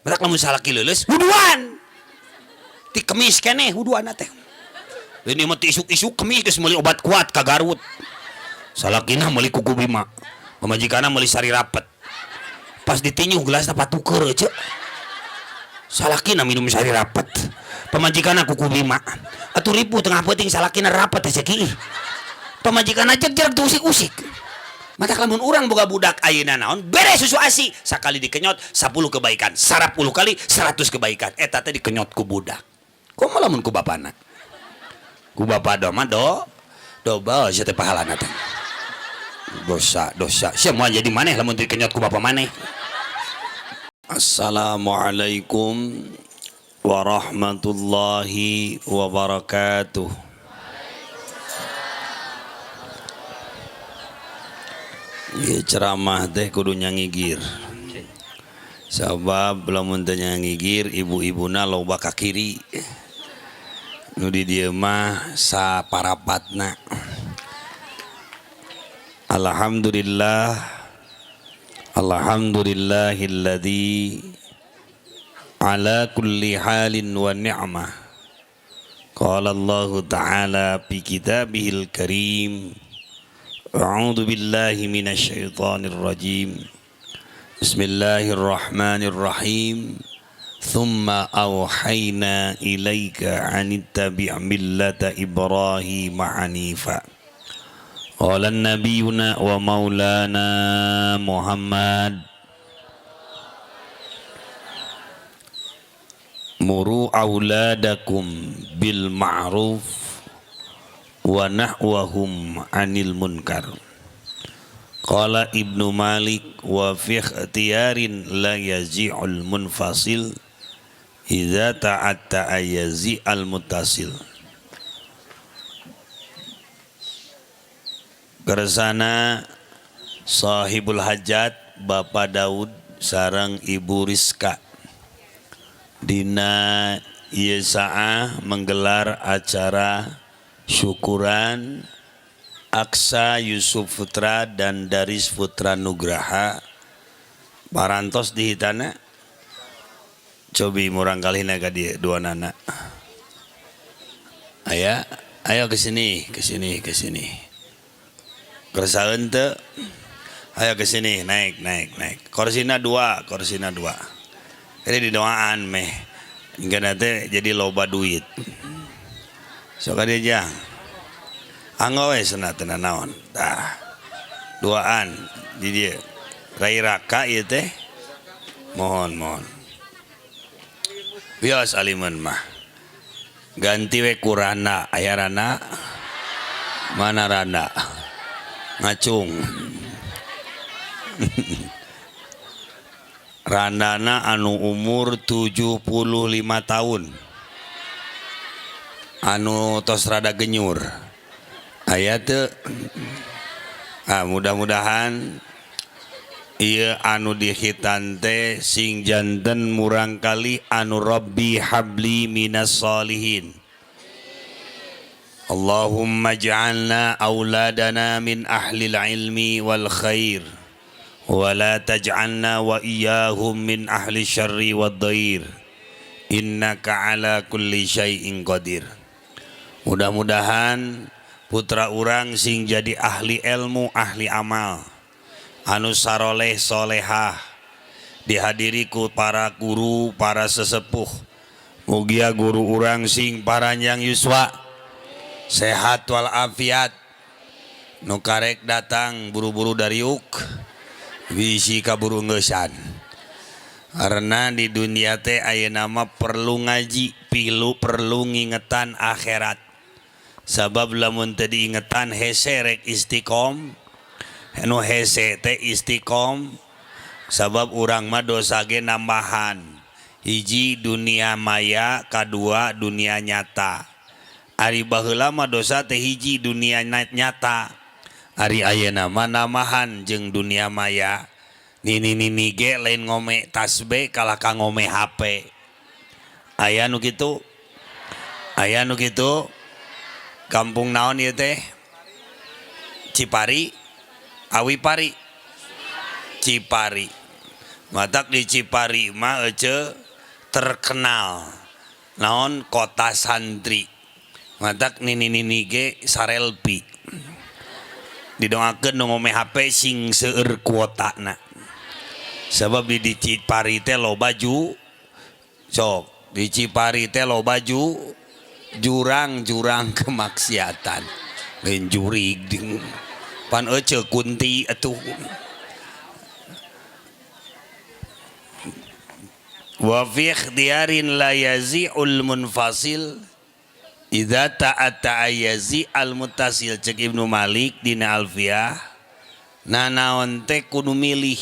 Matak lamun salaki leuleus wuduan. Ti kemis keneh wuduanna teh. Ini mah ti isuk-isuk kemis geus meuli obat kuat ka Garut. Salakina meuli kuku bima. Pamajikanna meuli sari rapet. Pas ditinyuh gelasna patuker ceu. Salakina minum sari rapet. Pamajikanna kuku bima. Atuh ripuh tengah peuting salakina rapet teh ceu. Pamajikanna jeg-jeg teu usik-usik. Matak lamun urang boga budak ayeuna naon bere susu ASI sakali dikenyot 10 kebaikan, 10 kali 100 kebaikan. Eta teh dikenyot ku budak. Komo lamun ku bapana? Ku bapa do mah do dobel sia teh pahalana teh. Dosa dosa sia moal jadi maneh lamun dikenyot ku bapa maneh. Assalamualaikum warahmatullahi wabarakatuh. Ieu ceramah teh kudu nyangigir. Sabab lamun teu nyangigir ibu-ibuna loba ka kiri. Nu di dieu mah saparapatna. Alhamdulillah, alhamdulillahilladzi ala kulli halin wa ni'mah. Qala Allahu ta'ala fi kitabihil karim. A'udzu billahi minasyaitonir rajim. Bismillahirrahmanirrahim. Thumma awhayna ilaika anittabi' millata Ibrahim hanifa. Qala nabiyuna wa maulana Muhammad muru auladakum bil ma'ruf wa nahwahum 'anil munkar. Qala Ibnu Malik wa fi ikhtiyarin la yazi'ul munfasil idza ta'atta ayazi'al muttasil. Kersana sahibul hajat Bapak Daud sareng Ibu Rizka dina ieu saah menggelar acara syukuran Aksa Yusuf Putra dan Daris Putra Nugraha. Parantos dihitana cobi murang kalihna ka dieu dua nana. Aya, ayo ke sini, ke sini, ke sini. Kersaeun teu? Ayo ke sini, naik, naik, naik. Korsina dua, korsina dua. Jadi didoaan meh. Hingga nanti jadi loba duit. Sok ka dieu jang. Anggo we cenah teu naon. Tah. Duaan di dieu. Rai raka ieu teh. Mohon, mohon. Wios alimun mah. Ganti we ku rana, aya rana. Mana rana? Ngacung. Randana anu umur 75 tahun. Anu tos rada genyur. Aya teu? Ah, mudah-mudahan ieu anu dihitan teh sing janten murang kali anu Rabbi habli minas solihin. Allahumma ij'alna auladana min ahlil ilmi wal khair wa la taj'alna wa iyyahum min ahli syarri wad dhair innaka ala kulli syai'in qadir. Mudah-mudahan putra urang sing jadi ahli ilmu, ahli amal, anu saroleh solehah, dihadiri ku para guru, para sesepuh. Mugia guru urang sing paranjang yuswa, sehat wal afiat. Nu karek datang buru-buru dariuk, bisi kaburu ngeusan. Karena di dunia teh ayeuna mah perlu ngaji, pilu perlu ngingetan akhirat. Sabab lamun teu diingetan hese rek istiqom, nu hese teh istiqom. Sabab urang mah dosa ge nambahan. Hiji dunia maya, kadua dunia nyata. Ari baheula mah dosa teh hiji dunia nyata. Ari ayeuna mah nambahan jeung dunia maya. Nini-nini ge lain ngome tasbih kalah ka ngome HP. Aya nu kitu? Aya nu kitu? Kampung naon ieu teh? Cipari, Awi Pari, Cipari. Matak di Cipari mah ece terkenal naon kota santri. Matak nini-nini ge sarelpi. Didoakeun nu ngome HP sing seueur kuotana. Sebab di Cipari teh loba sok di Cipari teh loba jurang-jurang kemaksiatan. Lain jurig pan ece kunti atuh. Wa fi ikhtiyarin la yazi'ul munfasil idza ta'atta yazi al muttasil cek Ibnu Malik dina Alfiyah. Nanaon teh kudu milih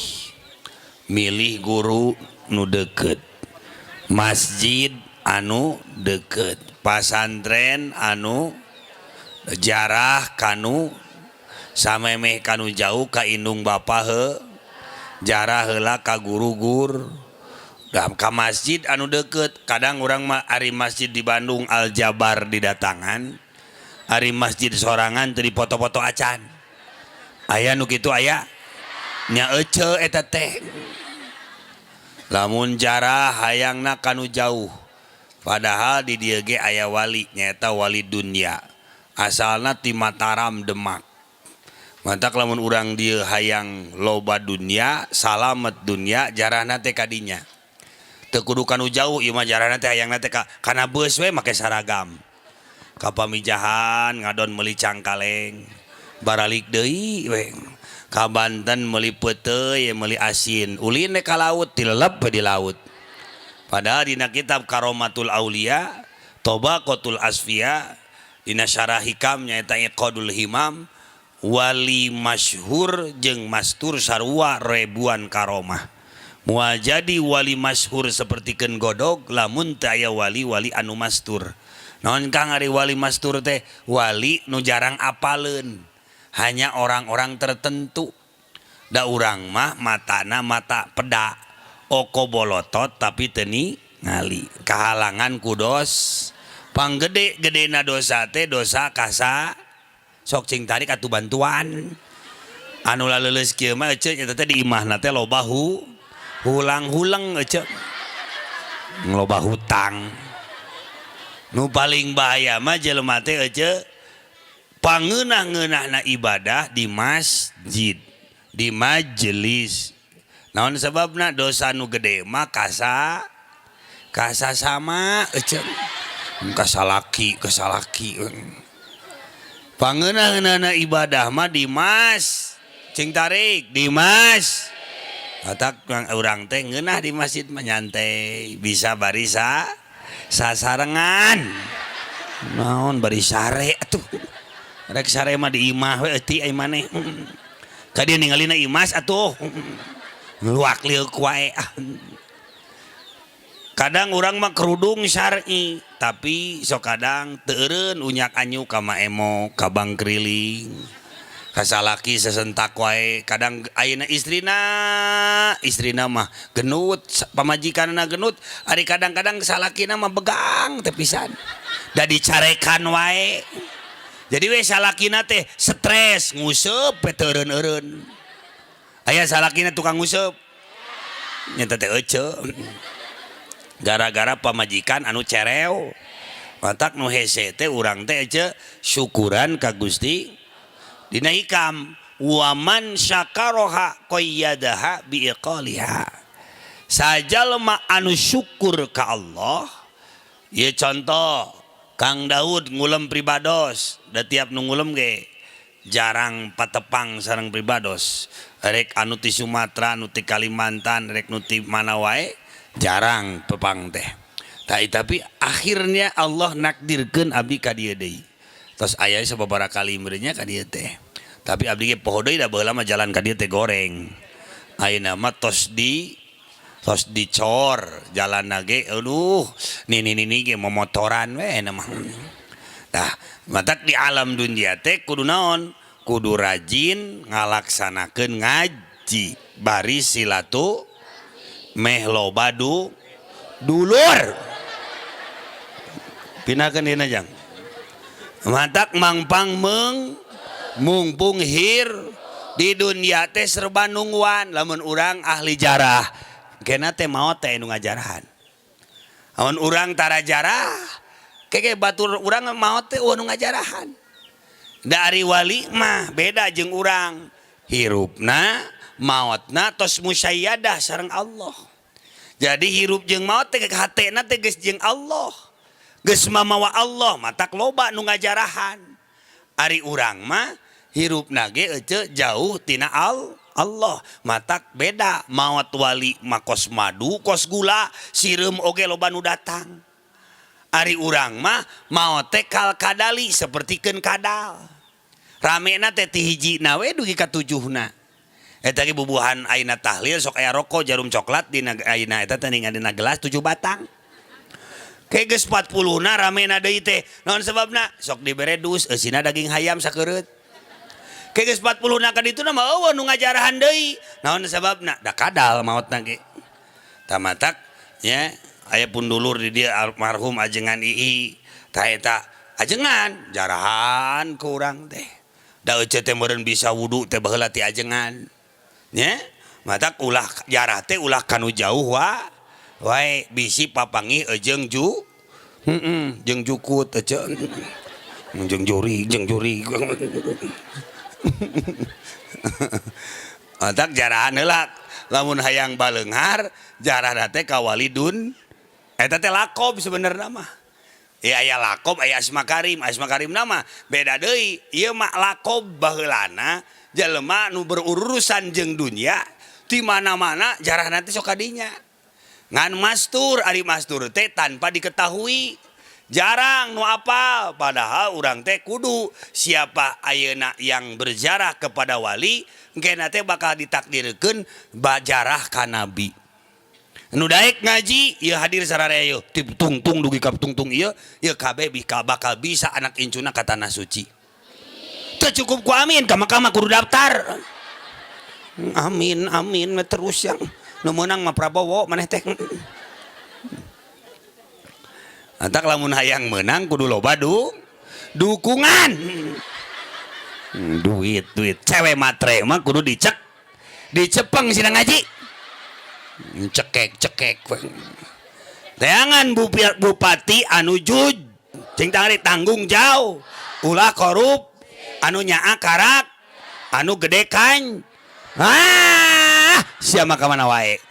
milih guru nu deket, masjid anu deket, pasantren anu jarah kanu samemeh kanu jauh ka indung bapa he jarah heula ka guru gur ka masjid anu deket. Kadang urang mah ari masjid di Bandung Al Jabar didatangan, ari masjid sorangan teu dipoto-foto acan. Aya nu kitu aya nya ece eta teh. Lamun jarah hayangna kanu jauh, padahal di dieu ge aya wali nyaeta wali dunya asalna ti Mataram Demak. Mantak lamun urang dieu hayang loba dunya salamet dunya jarahna teh kadinya. Teu kudu kanu jauh ieu mah jarahna teh hayangna teh kana beus we make saragam. Ka Pamijahan ngadon meuli cangkaleng, baralik deui we. Ka Banten meuli peuteuy meuli asin, ulin we ka laut tilelep we di laut. Padahal dina kitab Karomatul Aulia, Tobaqatul Asfiya, dina syarah hikam nyaeta Iqadul Himam, wali masyhur jeung mastur sarua ribuan karomah. Moal jadi wali masyhur sapertikeun godog lamun teu aya wali-wali anu mastur. Naon Kang ari wali mastur teh? Wali nu jarang apaleun, hanya orang-orang tertentu. Da urang mah matana mata peda, oko bolotot tapi teu ningali. Kahalangan ku dos panggede-gedena dosa teh dosa kasa sok cing tarik atuh bantuan. Anu laleuleus kieu mah ece eta teh di imahna teh loba hulang-hulang ece loba hutang. Nu paling bahaya mah jelema teh ece pangeunah-ngeunahna ibadah di masjid, di majelis. Naon sebabna dosa nu gede mah kasa kasa sama ece kasalaki kasalaki. Pangeunah-ngeunahna ibadah mah di mas cing tarik di mas. Atak urang teh ngeunah di masjid mah nyantai, bisa barisa sasarengan. Naon bari sare atuh. Rek sare mah di imah we euti ai maneh. Ka dieu ningalina imas atuh. Luak liuk wae. Kadang urang mah kerudung syar'i, tapi sok kadang teu eureun unyak anyu ka Maemo, ka Bangkriling. Kasalaki sesentak wae, kadang ayeuna istrina mah genut, pamajikanna genut, ari kadang-kadang salakina mah begang teh pisan. Da dicarekan wae. Jadi we salakina teh stres nguseup we teu eureun-eureun. Aya salakina tukang nguseup. Nya teh ece. Gara-gara pamajikan anu cerew. Matak nu hese teh urang teh ece syukuran ka Gusti. Dina hikam waman syakaroha qayyadaha biiqaliha. Sajalma anu syukur ka Allah. Ieu contoh Kang Daud ngulem pribados, da tiap nu ngulem ge jarang patepang sareng pribados. Rek anu ti Sumatera, anu ti Kalimantan, rek nu ti mana wae jarang pepang teh. Tapi akhirnya Allah nakdirkeun abdi ka dieu deui. Tos aya sababaraha kali meureunnya ka dieu teh. Tapi abdi ge poho deui da baheula mah jalan ka dieu teh goreng. Ayeuna mah tos dicor jalanna ge aduh nini-nini ge momotoran we na mah. Tah matak di alam dunia teh kudu naon? Kudu rajin ngalaksanakeun ngaji bari silatu meh loba dulur. Pinakeun dina jang. Matak mangpang meng mungpung hir di dunia teh serba nungguan. Lamun urang ahli jarah Kena teh maot teh nu ngajarahan. Amun urang tara jarah, keke batur urang maot teh nu ngajarahan. Dari wali mah beda jeung urang. Hirupna, maotna tos musayyadah sareng Allah. Jadi hirup jeung maot teh hatena teh geus jeung Allah. Geus mamawa Allah, matak loba nu ngajarahan. Ari urang mah hirupna ge ece jauh tina Allah, matak beda maot wali mah kos madu kos gula sireum oge loba nu datang. Ari urang mah maot teh kal kadali sapertikeun kadal. Ramena teh ti hijina we dugi ka tujuhna. Eta ge bubuhan ayeuna tahlil sok aya rokok jarum coklat dina ayeuna eta teh ningan dina gelas 7 batang. Ke geus 40 na ramena deui teh. Naon sebabna? Sok dibere dus eusina daging hayam sakeureut. Ke geus 40 na ka ditu mah eueuh nu ngajarahan deui. Naon sababna? Da kadal maotna ge. Tamatak nya aya pun dulur di dieu almarhum ajengan ii. Tah eta ajengan jarahan ku urang teh. Da ece teh meureun bisa wudu teh baheula ti ajengan. Nya matak ulah jarah teh ulah kanu jauh wa wae bisi papanggih jeung ju heeh jeung jukut ece jeung juri jeung juri. Matak jarahan heula lamun hayang baleunghar jarah teh ka walidun eta teh lakob sebenarna mah. Ya aya lakob aya asma karim, asma karim nama beda deui. Ieu mah lakob baheulana jelema nu berurusan jeung dunya di mana-mana jarahna teh sok kadinya. Ngan mastur ari mastur teh tanpa diketahui. Jarang nu apal padahal urang teh kudu siapa ayeuna yang berjarah kepada wali engkena teh bakal ditakdirkeun bajarah ka nabi. Nu daek ngaji ieu hadir sararea ieu ti tungtung dugi ka tungtung ieu ieu kabeh bakal bisa anak incuna ka tanah suci. Teu cukup ku amin ka Makkah kudu daftar. Amin amin terus yang nu meunang mah Prabowo maneh teh. Antak lamun hayang menang kudu loba dukungan. Duit duit cewek matre mah kudu dicek dicepeng sina ngaji. Cekek cekek. Teangan bupati anu juj cing tangari tanggung jauh ulah korup anu nyaa karak anu gede kan ah sia mah ka mana wae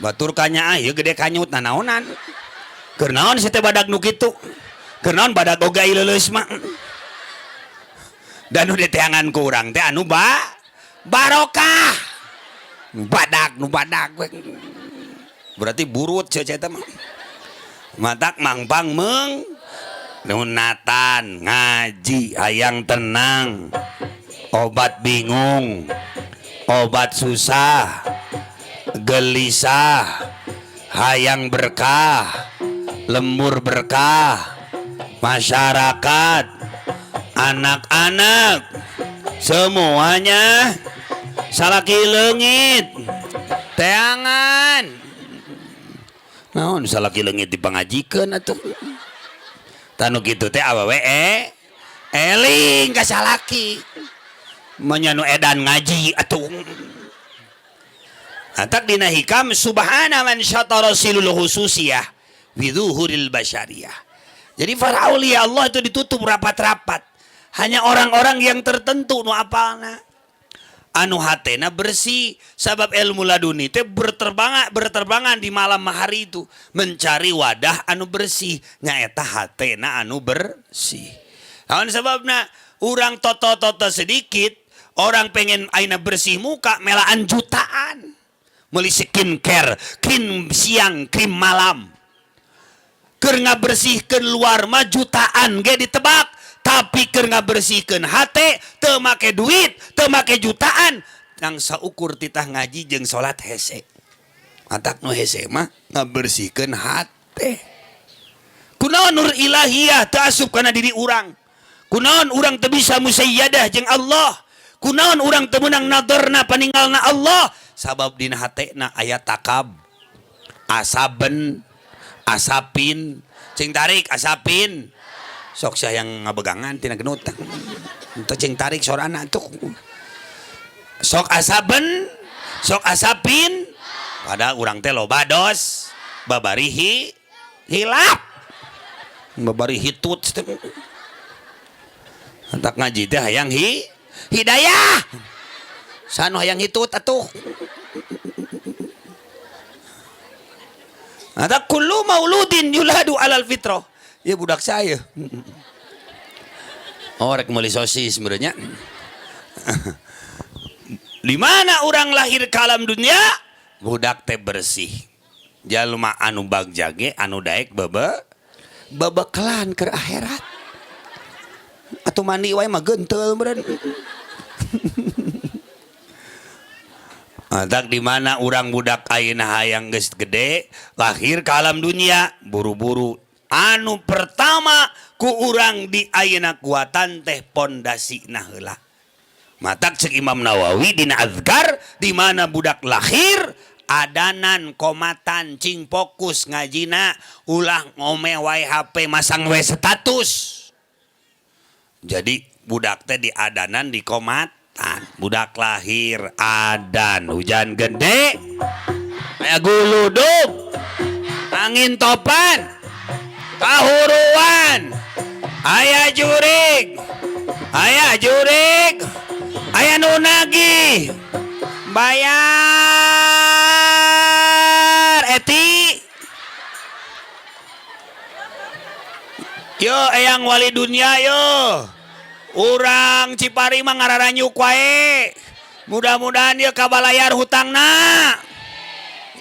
batur kanyaah ieu gede kanyut nanaonan. Keur naon si teh badag nu kitu? Keur naon badag oge leuleus mah? Dan nu diteangan ku urang teh anu barokah. Badag nu badag we. Berarti burut sia eta mah. Matak mangpang meung nunatan ngaji hayang tenang. Obat bingung, obat susah, gelisah, hayang berkah, lembur berkah, masyarakat, anak-anak, semuanya salaki leungit, teangan. Naon salaki leungit dipangajikeun atuh. Tanu kitu teh awewe eling ka salaki. Manya nu edan ngaji atuh. Antak dina hikam subhana man syatara silul khususiyah widuhuril basyariyah. Jadi para aulia Allah itu ditutup rapat-rapat. Hanya orang-orang yang tertentu nu apalna. Anu hatena bersih sabab ilmu laduni teh berterbangan di malam hari itu mencari wadah anu bersih nyaeta hatena anu bersih. Naon sababna urang toto-toto sedikit orang pengen aina bersih muka melaan jutaan meuli skincare krim siang krim malam. Keur ngabersihkeun luar mah jutaan ge ditebak, tapi keur ngabersihkeun hate teu make duit, teu make jutaan, nang saukur titah ngaji jeung salat hese. Matak nu hese mah ngabersihkeun hate. Kunaon nur ilahiyah teu asup kana diri urang? Kunaon urang teu bisa musayyadah jeung Allah? Kunaon urang teu meunang nadorna paninggalna Allah? Sabab dina hatena aya takab, asaben, asapin, cing tarik asapin. Sok sia yang ngabegangan tina genut. Teu cing tarik sorana atuh. Sok asaben, sok asapin. Padahal urang teh loba dos babari hilap babari hitut tak ngaji teh hayang hidayah sanu hayang hitut atuh. Ada kullu mauludin yuladu alal fitrah. Ya budak saya. Oh rek meuli sosis meureunnya. Di mana orang lahir ke alam dunia budak teh bersih. Jalma anu bagja ge anu daek bebekelan keur akhirat. Atuh mandi wae mah genteul meureun. Atak di mana urang budak ayeuna hayang geus gede lahir ke alam dunia buru-buru anu pertama ku urang di ayeuna kuatan teh pondasina heula. Matak cek Imam Nawawi dina azkar di mana budak lahir adanan komatan cing fokus ngajina ulah ngome wae HP masang we status. Jadi budak teh diadanan dikomatan. Budak lahir adan hujan gede aya guludug angin topan kahuruan aya jurig aya nu nagih bayar eti yo eyang wali dunia yo urang Cipari mah ngararanyuk wae mudah-mudahan ye kabalayar hutangna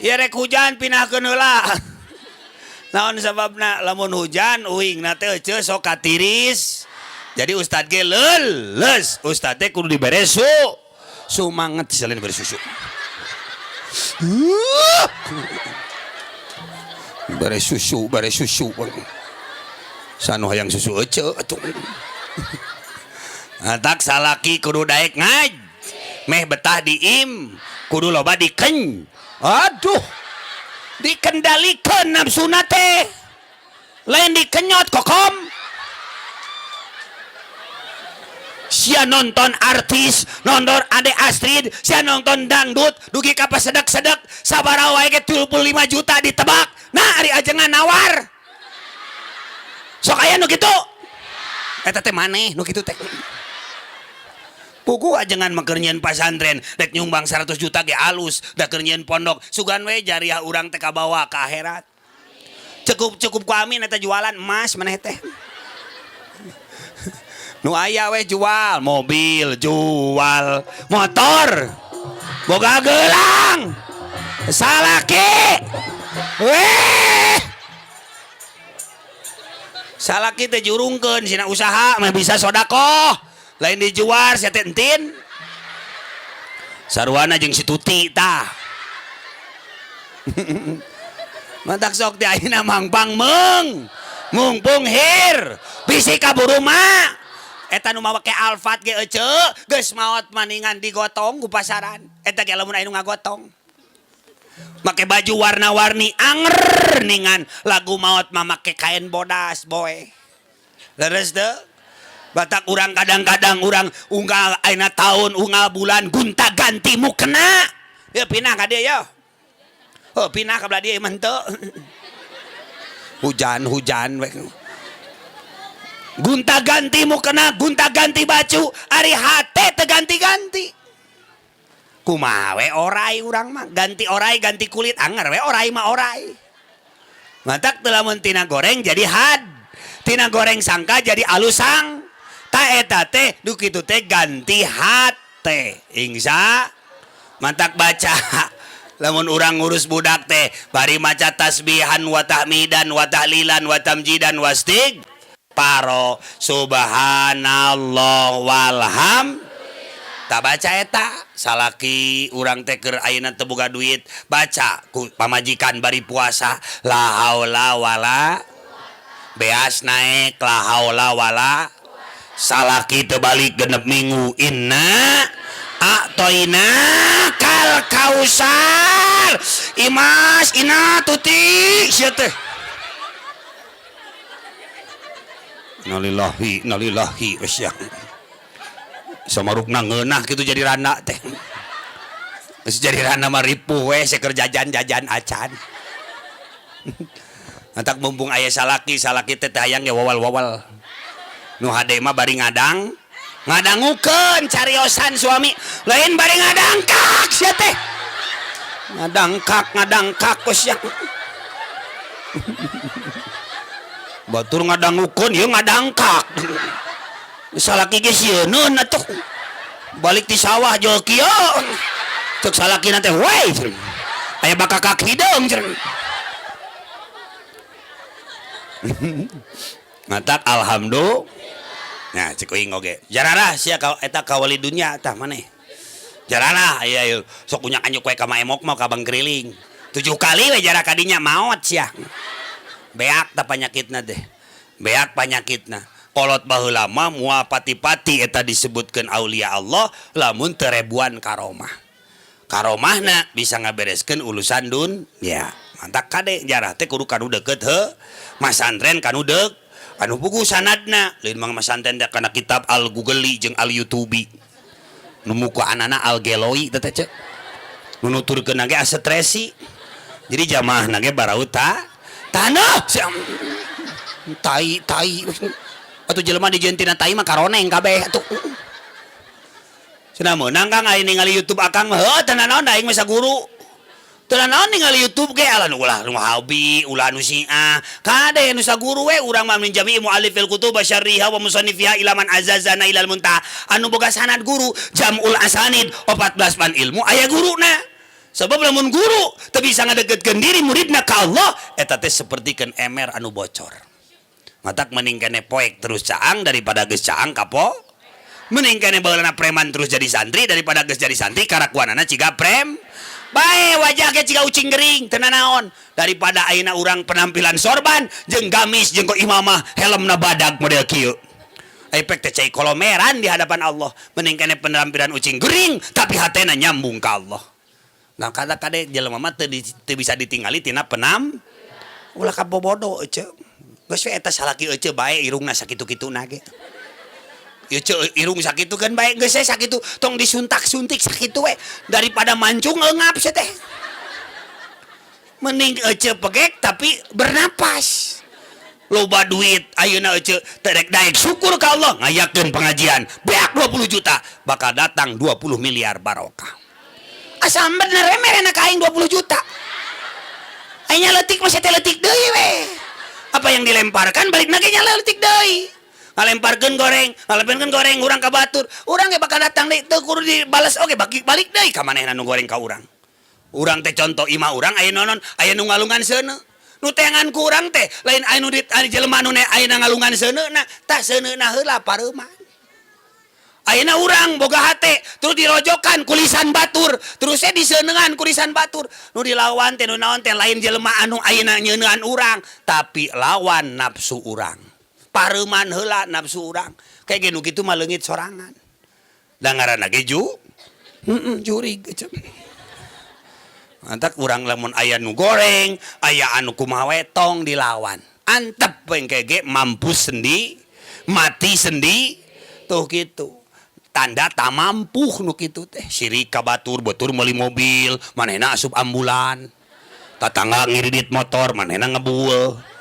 ye rek hujan pinahkeun heula. Naon sababna lamun hujan uingna teh eceu sok katiris. Jadi ustad ge leuleus ustad teh kudu dibere sumanget selain dibere susu. Bere susu, bere susu. Sanu hayang susu eceu atuh. Tak salaki kudu daek ngaj meh betah diim kudu loba diken aduh dikendalikan nafsuna teh lain dikenyot kokom. Sia nonton artis nonton Ade Astrid sia nonton dangdut dugi ka pasedek-sedek sabaraha wae ge 75 juta ditebak nah ari ajengan nawar sok aya nu kitu eta teh maneh nu kitu teh. Pugu ajengan mah keur nyieun pasantren rek nyumbang 100 juta ge alus da keur nyieun pondok sugan we jariah urang teh kabawa ka akhirat. Cukup ku amin eta jualan emas maneh teh. Nu aya we jual mobil, jual motor, boga gelang, salaki. Weh. Salaki teh jurungkeun sina usaha mah bisa sodakoh. Lain dijual sia teh entin. Sarwana jeung si Tuti tah. Mantak sok teh ayeuna mangpang meung. Mungpung hir, bisi kaburu mah. Eta nu make Alphard ge eceu, geus maot maningan digotong ku pasaran. Eta ge lamun aya nu ngagotong. Make baju warna-warni anger ningan lagu maot mah make kain bodas boe. Leres teu? Batak urang kadang-kadang urang unggal ayeuna tahun unggal bulan gonta-ganti mukena. Ya pinah ka dieu yo. Oh pinah ka belah dieu mah henteu. Hujan-hujan we. Gonta-ganti mukena, gonta-ganti baju, ari hate teu ganti-ganti. Kumaha we orai urang mah, ganti orai ganti kulit anger we orai mah orai. Matak teu lamun tina goreng jadi had, tina goreng sangka jadi alusang. Ta eta teh du kitu teh ganti hate. Ingsa mantak baca lamun urang ngurus budak teh bari maca tasbihan wa tahmidan wa tahlilan wa tamjidan wastig paro subhanallah walham tak baca eta salaki urang teh keur ayeuna teu boga duit baca ku pamajikan bari puasa la haula wala beas naek la haula wala salaki teu balik genep minggu inna a'toina kal kausar imas ina tuti sia teh innalillahi innalillahi wes ya samarukna ngeunah kitu jadi randa teh. Geus jadi rana mah ripuh we seker jajan-jajan acan. Matak mumpung aya salaki, salaki teh hayang ge wawal-wawal. Nu hade mah bari ngadang, ngadangukeun cariosan suami, lain bari ngadangkak sia teh. Ngadangkak, ngadangkak we sia. Batur ngadangukeun ieu ngadangkak. Salaki ge sieuneun atuh. Balik ti sawah jol kieu. Cek salakina teh we. Aya bakakak hideung cenah. Matak alhamdulillah. Nah, cek uing oge. Jararah sia ka eta kawali dunya tah maneh. Jararah aya ieu sok unyak anyuk we ka Maemok mah ka Bangkriling. 7 kali we jarak kadinya maot sia. Beak tah panyakitna teh. Beak panyakitna. Kolot baheula mah moal pati-pati eta disebutkeun aulia Allah lamun teu ribuan karomah. Karomahna bisa ngabereskeun urusan dunya. Mantak kade jarah teh kudu kanu deukeut heuh. Masantren kanu deuk anu puguh sanadna lain mah masantren teh kana kitab Al Googli jeung Al YouTubi. Nu mukaanana Al Geloi teh teh nu nuturkeun ge asetresi. Jadi jamaahna ge baraut taneuh tai tai atuh jelema dijieun tina tai mah karoneng kabeh atuh. Cenah meunang Kang aya ningali YouTube akang mah heuh teu nanaon da aing mah saguru. Teu nanaon ningali YouTube ge alah nu ulah nu hobi, ulah nu siah. Kade nu saguru we urang mah min jami'i muallifil kutub syarriha wa musannifiha ila man azazana ilal muntaha. Anu boga sanad guru jamul asanid 14 pan ilmu aya guruna. Sebab lamun guru teu bisa ngadeukeutkeun diri muridna ka Allah eta teh sapertikeun emer anu bocor. Matak mending kene poek terus caang daripada geus caang kapo. Mending kene baheulana preman terus jadi santri daripada geus jadi santri karakuanana ciga prem. Bae wajah ge ciga ucing gering teu nanaon daripada ayeuna urang penampilan sorban jeung gamis jeung imamah helmna badag model kieu. Efek teh cai kolomeran di hadapan Allah. Mending kene penampilan ucing gering tapi hatena nyambung ka Allah. Nah kada kade jelema mah teu bisa ditingali tina penam ulah kabobodo ece. Geus we eta salaki ece bae irungna sakitu-kituna ge. Ece irung sakitu kan bae geus we sakitu tong disuntak-suntik sakitu we daripada mancung eungap sia teh. Mending ece pegek tapi bernapas. Loba duit ayeuna ece teu rek daek syukur ka Allah ngayakeun pengajian beak 20 juta bakal datang 20 miliar barokah. Asa bener we merena ka aing 20 juta. Aing leutik mah teh leutik deui we. Apa yang dilemparkan balik nage nya leutik deui. Ngalemparkeun goreng, ngalemparkeun goreng urang ka batur. Urang ge bakal datang deui teu kudu dibales oge balik deui ka manehna nu goreng ka urang. Urang teh contoh imah urang aya nonon, aya nu ngalungan seuneu. Nu teangan ku urang teh lain aya nu jelema nu ayeuna ngalungan seuneuna, tah seuneuna heula pareuman. Ayeuna urang boga hate terus dirojokan kulisan batur, terus teh diseuneuan kulisan batur. Nu dilawan teh nu naon teh lain jelema anu ayeuna nyeuneuan urang, tapi lawan nafsu urang. Pareuman heula nafsu urang. Kayak ge nu kitu mah leungit sorangan. Da ngaranna ge jurig ece. Mantak urang lamun aya nu goreng, aya anu kumaha we tong dilawan. Antep we engke ge mampus sendi, mati sendi, tuh kitu. Tanda tak mampu nu kitu teh. Sirik ka batur, batur meuli mobil, manehna asup ambulan. Tatangga ngiridit motor, manehna ngebueul.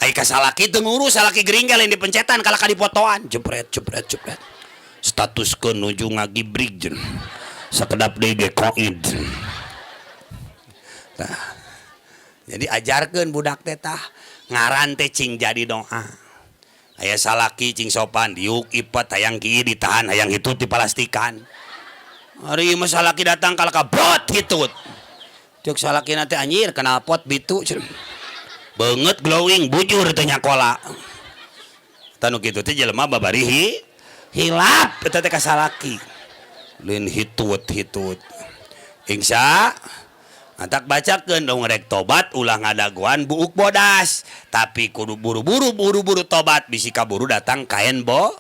Ai ka salaki teu ngurus, salaki gering ge lain dipencetan kalah ka dipotoan. Jepret jepret jepret. Statuskeun nuju ngagibrig jeung sakedap deui ge koid. Tah. Jadi ajarkeun budak teh tah ngaran teh cing jadi doa. Aya salaki cing sopan diuk ipet hayang kieu ditahan hayang hitut dipalastikan. Ari mah salaki datang kalah ka brot hitut. Cek salakina teh anjir knalpot bitu. Beungeut glowing bujur teh nyakola. Tah nu kitu teh jelema babari hilap eta teh ka salaki. Lain hitut hitut. Insya Antak bacakeun dong rek tobat ulah ngadagoan buuk bodas tapi kudu buru-buru tobat bisi kaburu datang kaen bo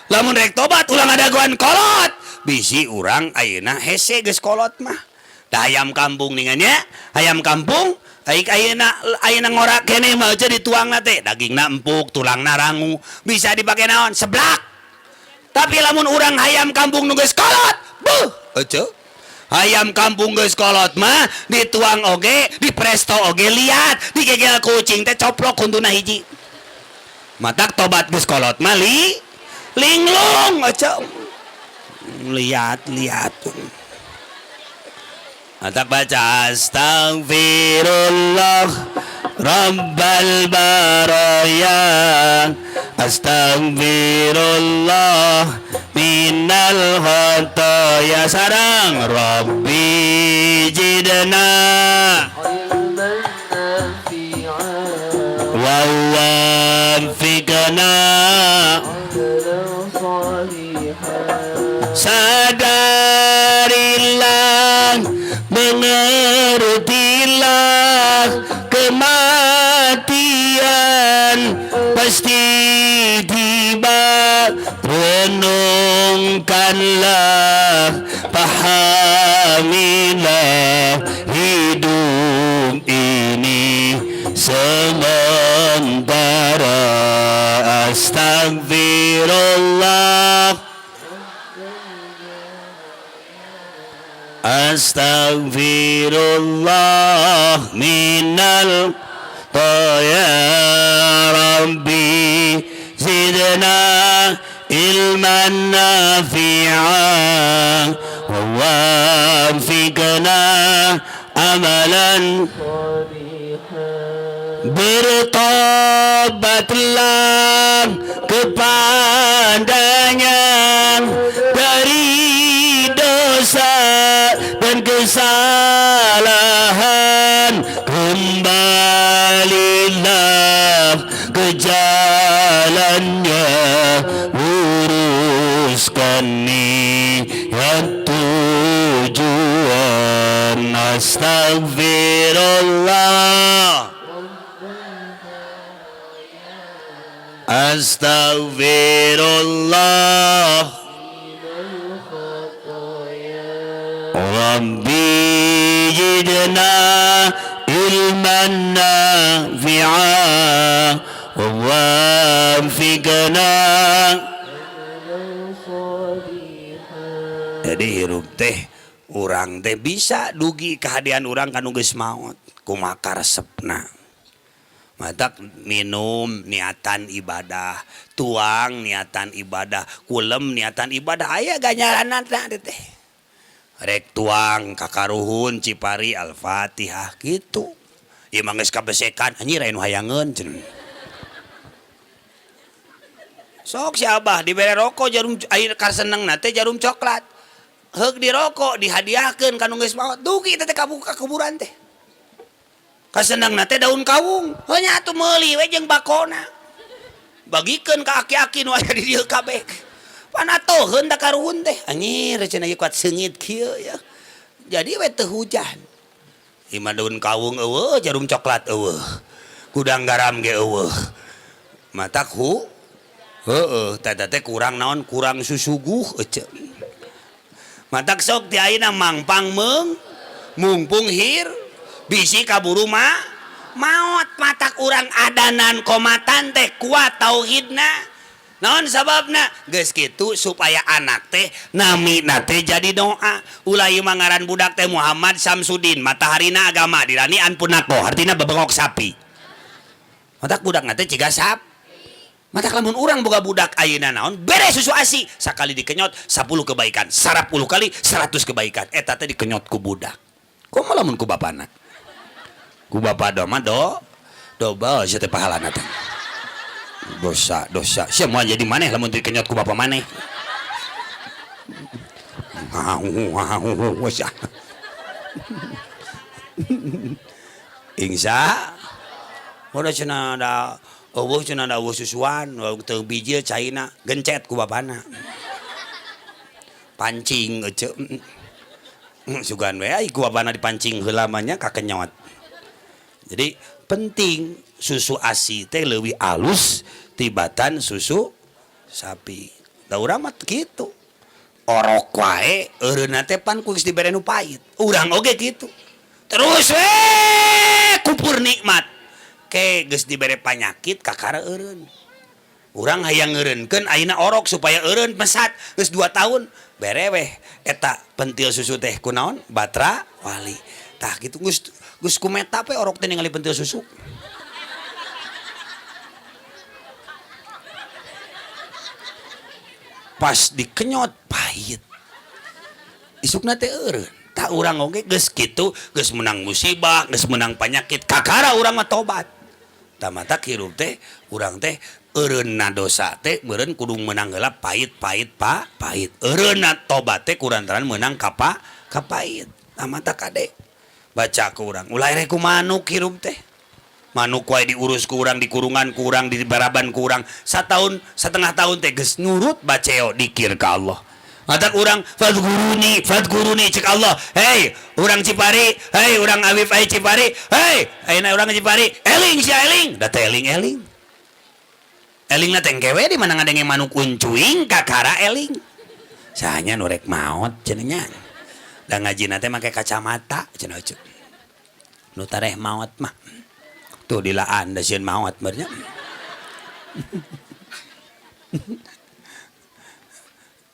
lamun rek tobat ulah ngadagoan kolot bisi urang ayeuna hese geus kolot mah da hayam kampung ningan nya hayam kampung aik ayeuna ayeuna ngorak keneh mah eueuh dituangna teh dagingna empuk tulangna rangu bisa dipake naon seblak tapi lamun urang hayam kampung nu geus kolot beuh eueuh Ayam kampung geus kolot mah dituang oge, di presto oge liat, digegel kucing teh coplok huntuna hiji. Matak tobat geus kolot mah li linglung aca. Lihat lihat. Matak baca astagfirullah Rabbal baraya, astagfirullah minal khotoya, sarang Rabbi jidna علما نافعا wa wafiqna عملا صالحا. Sadarilah, mengertilah, kematian pasti tiba. Renungkanlah, pahamilah, hidup ini sementara. Astagfirullah, astagfirullah minal ya Rabbi zidna ilman nafi'a wa wafiqna amalan صالحا. Bertobatlah kepadanya dari dosa dan kesalahan, kembalilah ke jalannya, luruskan niat tujuan. Astagfirullah, astagfirullah Rabbi zidna ilman nafi'a wa wafiqna. Jadi hirup teh urang teh bisa dugi kehadian urang kanu geus maot kumaha karesepna. Matak minum niatan ibadah, tuang niatan ibadah, kulem niatan ibadah, aya ganjaranna teh. Rek tuang kakaruhun Cipari Al-Fatihah gitu. Ieu mah geus kabesekan anjir aya nu hayangeun cenah. Sok si Abah dibere rokok jarum air kasenengna teh jarum coklat. Heuk dirokok dihadiahkeun ka nu geus maot dugi teh kabuka kuburan teh. Kasenengna teh daun kawung. Heuh nya atuh meuli we jeung bakona. Bagikeun ka aki-aki nu aya di dieu kabeh. Panatoheun da karuhun teh. Anjir cenah ieu kuat seungit kieu ya. Jadi we teu hujan. Ieu mah daun kawung eueuh, jarum coklat eueuh. Gudang garam ge eueuh. Matak hu heeh teh teh kurang naon, kurang susuguh ece. Matak sok ti ayeuna mangpang meung mungpung hir bisi kaburu mah maot. Matak urang adanan komatan teh kuat tauhidna. Naon sababna? Geus kitu supaya anak teh namina teh jadi doa. Ulah ieu mah ngaran budak teh Muhammad Samsudin, mataharina agama dirani anpunako, artina bebengok sapi. Matak budak teh ciga sap. Matak lamun urang boga budak ayeuna naon bere susu ASI sakali dikenyot 10 kebaikan, 10 kali 100 kebaikan. Eta teh dikenyot ku budak. Kumaha lamun ku bapana? Ku bapa do mah do dobel sia teh pahalana teh. Dosa, dosa. Sia moal jadi maneh lamun dikenyot ku bapa maneh. Ngau, sia. Ingsa. Udah cenah da eueuh cenah da eueuh susuan, teu bijil caina, gencet ku bapana. Pancing ece. Sugan we ai ku bapana dipancing heula mah nya kakenyot. Jadi penting susu ASI teh leuwih alus tibatan susu sapi. Da urang mah kitu. Orok wae eureunna teh pan ku geus dibere nu pait. Urang oge kitu. Terus we kupur nikmat. Ke geus dibere panyakit kakara eureun. Urang hayang ngeureunkeun ayeuna orok supaya eureun mesat geus 2 tahun bere weh eta pentil susu teh kunaon batra wali. Tah kitu geus geus kumeta we orok teh ningali pentil susu. Pas dikenyot pahit. Isukna teh eureun. Tah urang oge geus kitu, geus menang musibah, geus menang panyakit, kakara urang mah tobat. Tah mata hirup teh urang teh eureunna dosa teh meureun kudu meunang heula pahit-pahit pahit. Eureunna tobat teh kurantaran meunang kapahit. Tah mata kade baca ku urang, ulah rek ku manuk hirup teh. Manuk wae diurus ku urang, dikurungan ku urang, dibaraban ku urang. Satahun, setengah tahun teh geus nurut baceo dikir ka Allah. Matak urang fadguruni, fadguruni cek Allah. Hei, urang Cipari, hei urang Awif ai Cipari, hei ayeuna urang Cipari, eling sia eling, da teh eling-eling. Elingna teh engke we di mana ngadenge manuk uncuing kakara eling. Sahanya nu rek maot cenah nya. Da ngajina teh make kacamata cenah euceuk. Nu tareh maot mah. Tuh dilaan da sieun maot meureun nya.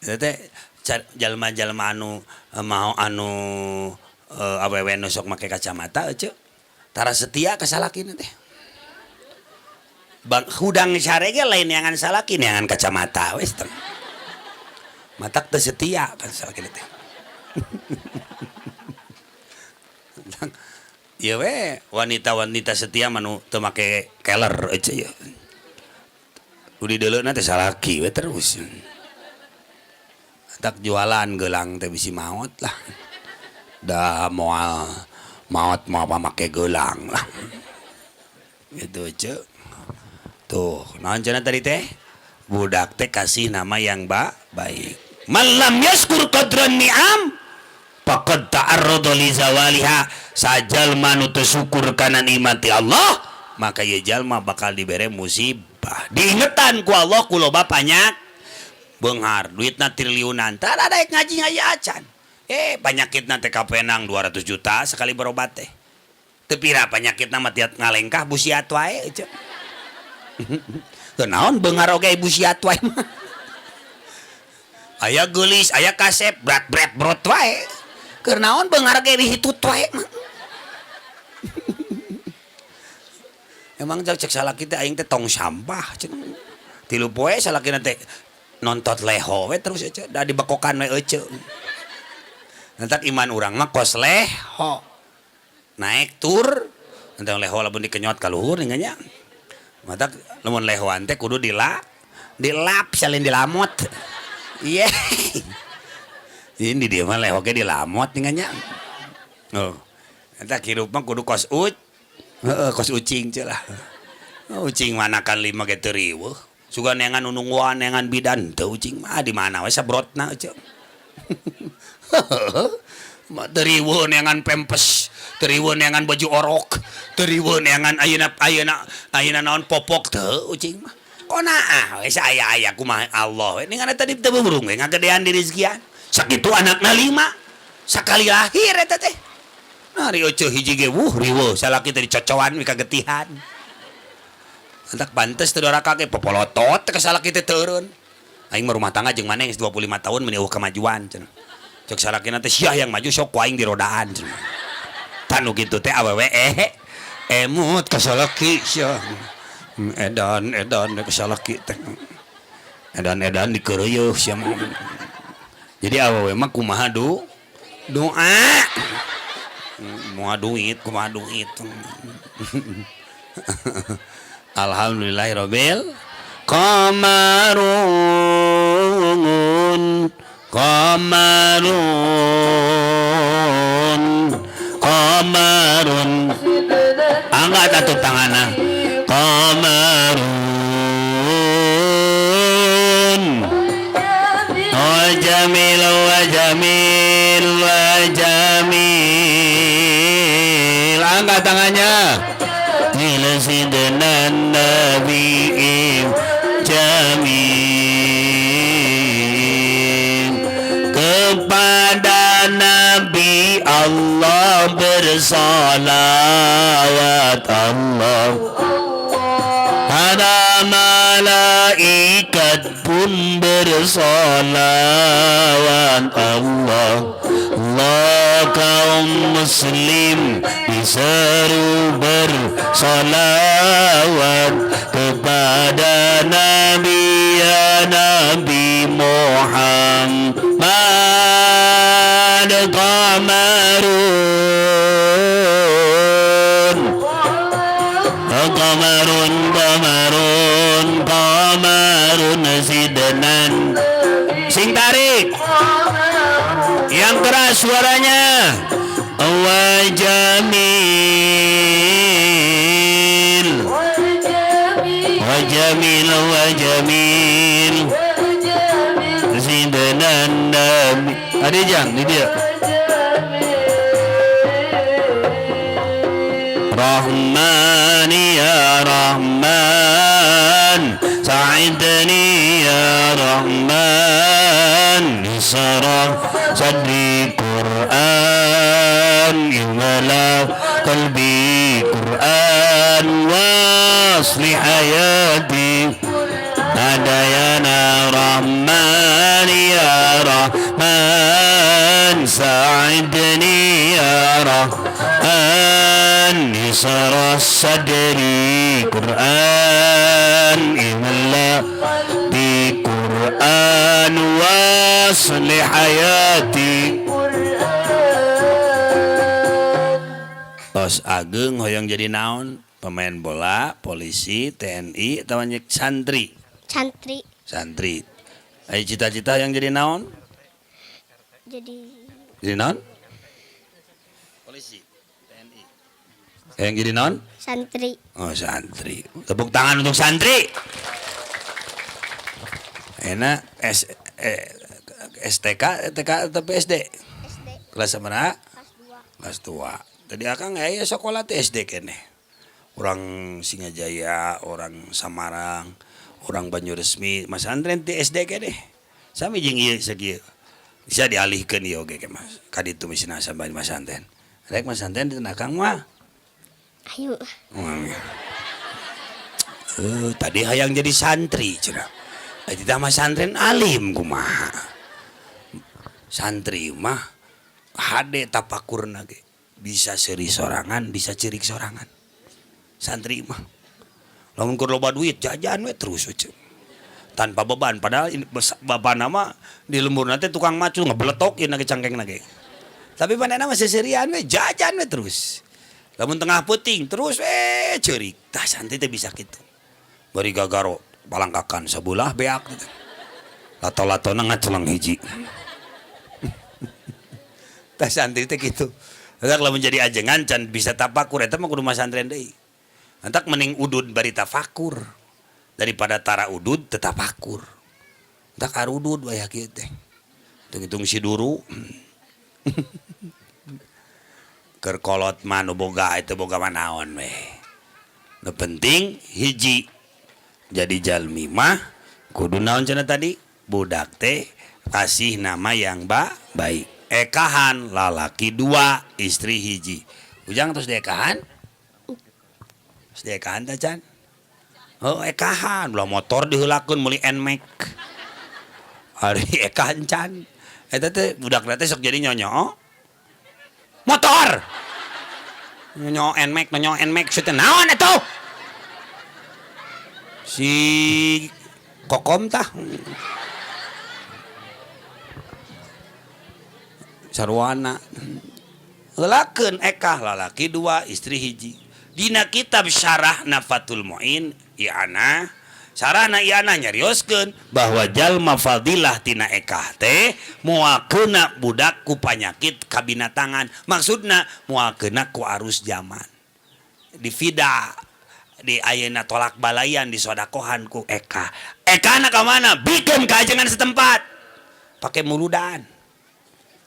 Eta teh jalma-jalma anu mau anu awewe nu sok make kacamata euceuk tara setia ka salakina teh. Bang hudang sare ge lain neangan salaki neangan kacamata we teh. Matak teu setia ka salakina teh. Ieu we wanita-wanita setia mah nu teu make keler euceuk ieu. Nu dideuleuna teh salaki we terus. Tak jualan gelang teh bisi maot lah. Da moal maot moal apa make gelang lah. Gitu euceuk. Tuh, naon cenah tadi teh? Budak teh kasih nama yang baik. Man lam yaskur qadran ni'am faqad ta'arrada li zawaliha. Sajalma nu teu syukur kana nikmati Allah, maka ieu jalma bakal dibere musibah. Diingetan ku Allah ku loba banyak beunghar, duitna triliunan, tara daek ngaji ngaji acan. Panyakitna teh kapenang 200 juta sekali berobat teh. Teu pira panyakitna mah tiat ngalengkah busiat wae euceuk. Teu naon beunghar oge busiat wae mah. Aya geulis, aya kasep, brat-bret brot wae. Keur naon beunghar ge dihitut wae mah. Emang cek salaki teh aing teh tong sampah cenah. Tilu poe salakina teh nontot leho we terus euceuk, da dibekokan we euceuk. Entak iman urang mah kos leho. Naik tur, entang leho lamun dikenyot ka luhur nya. Matak lamun lehoan teh kudu dilap salin dilamot. Iya. Ini dia mah leho ge dilamot nya. Oh. Eta hirup mah kudu kos heeh kos ucing teh lah. Ucing manakan 5 ge teu riweuh. Sugan neangan nungguan neangan bidan teu ucing mah di mana we sabrotna euceuk. Mah teu riweuh neangan pempes, teu riweuh neangan baju orok, teu riweuh neangan ayeuna ayeuna ayeuna naon popok teu ucing mah. Konaah we saaya-aya kumaha Allah we ningan eta teu burung we ngagedean di rezekian. Sakitu anakna 5. Sakali lahir eta teh. Nah, rio hiji ge wuh riweuh salaki teh dicocoan we kagetihan. Entak pantes teu doraka ge popolotot teh ka salaki teh teureun. Aing mah rumah tangga jeung maneh geus 25 tahun meuni eueuh kamajuan cenah. Cek salakina teh sia yang maju sok ku aing dirodaan cenah. Tanu kitu teh awewe emut ka salaki sia. Edan edan ka salaki teh. Edan-edan dikeureuyeuk sia mah. Jadi awewe mah kumaha doa. Moal duit kumaha duit. Alhamdulillahirabbil qamarun qamarun qamarun. Angkat atuh tanganna. Qamarun wa jamil wa jamil wa jamil. Angkat tangannya. Sidna Nabi jamil. Kepada Nabi Allah bersalawat Allah. Ada Malaikat pun bersolawat. Allah Allah, kaum muslim diseru bersolawat kepada Nabi, ya Nabi Muhammad. Qamarun qamarun qamarun qamarun sidnan. Sing tarik yang keras suaranya. Wa jamil wa jamil wa jamil sidnan nabi. Ada jang ni dia. Rahman ya Rahman, sa'idni ya Rahman, sarah sadri Quran, imla qalbi Quran, wasli hayati hadayana. Rahman ya Rahman, sa'idni ya Rahman, sarah sadri Quran, imla bi Quran, wasli hayati. Tos ageng hoyong jadi naon? Pemain bola, polisi, TNI, atau santri? Santri. Santri. Ayo cita-cita yang jadi naon? Jadi Jadi naon? Polisi, TNI. Yang jadi naon? Santri. Oh, santri. Tepuk tangan untuk santri. Enak S STK, TK atau PSD? SD. Kelas mana? Kelas 2. Kelas 2. Tadi akang aya sekolah teh SD keneh. Orang Singajaya, orang Samarang, orang Banyuresmi, masantren ti SD keneh. Sami jeung ieu sakieu. Bisa dialihkeun ieu oge ke Mas. Ka ditu misina sampai masantren. Rek masantren di akang mah. Ayo. Tadi hayang jadi santri cenah. Tidak masantren alim kumaha. Santri mah hade tapakurna ge. Bisa seuri sorangan, bisa cerik sorangan. Santri mah lamun keur loba duit jajan we terus we. Tanpa beban, padahal bapana mah di lemburna teh tukang macul ngebletokin ge cangkengna ge. Tapi manehna mah seserian we jajan we terus. Lamun tengah peuting terus we ceurik. Tah santri teh bisa kitu. Bari gagaro palangkakan sabulah beak teh. Lato-latona ngaceleng hiji. Tah santri teh kitu. Entak lamun jadi ajengan can bisa tapakur eta mah kudu masantren deui. Entak mending udud bari tafakur daripada tara udud tetapakur. Entak arudud waya kieu teh. Hitung-hitung si duru. Keur kolot mah nu boga itu boga manaon we. Nu penting hiji jadi jalmi mah kudu naon cenah tadi budak teh kasih nama yang baik. Ekahan lalaki 2 istri hiji. Ujang terus diekahan? Terus diekahan teh can? Oh ekahan, ulah motor diheulakeun meuli Nmax. Ari ekahan can. Eta teh budak teh sok jadi nyonyo. Motor. Nyonyo Nmax, nyonyo Nmax teh naon atuh? Si Kokom tah. Sarwana heulakeun ekah lalaki 2 istri hiji. Dina kitab Syarah Nafatul Muin I'anah, sarana I'anah nyarioskeun bahwa jalma fadilah tina ekah teh moal keuna budak ku panyakit kabinatangan. Maksudna moal keuna ku arus zaman. Di fida di ayeuna tolak balayan disodakohan ku ekah. Ekahna ka mana? Bikeun ka ajengan setempat. Pake muludan.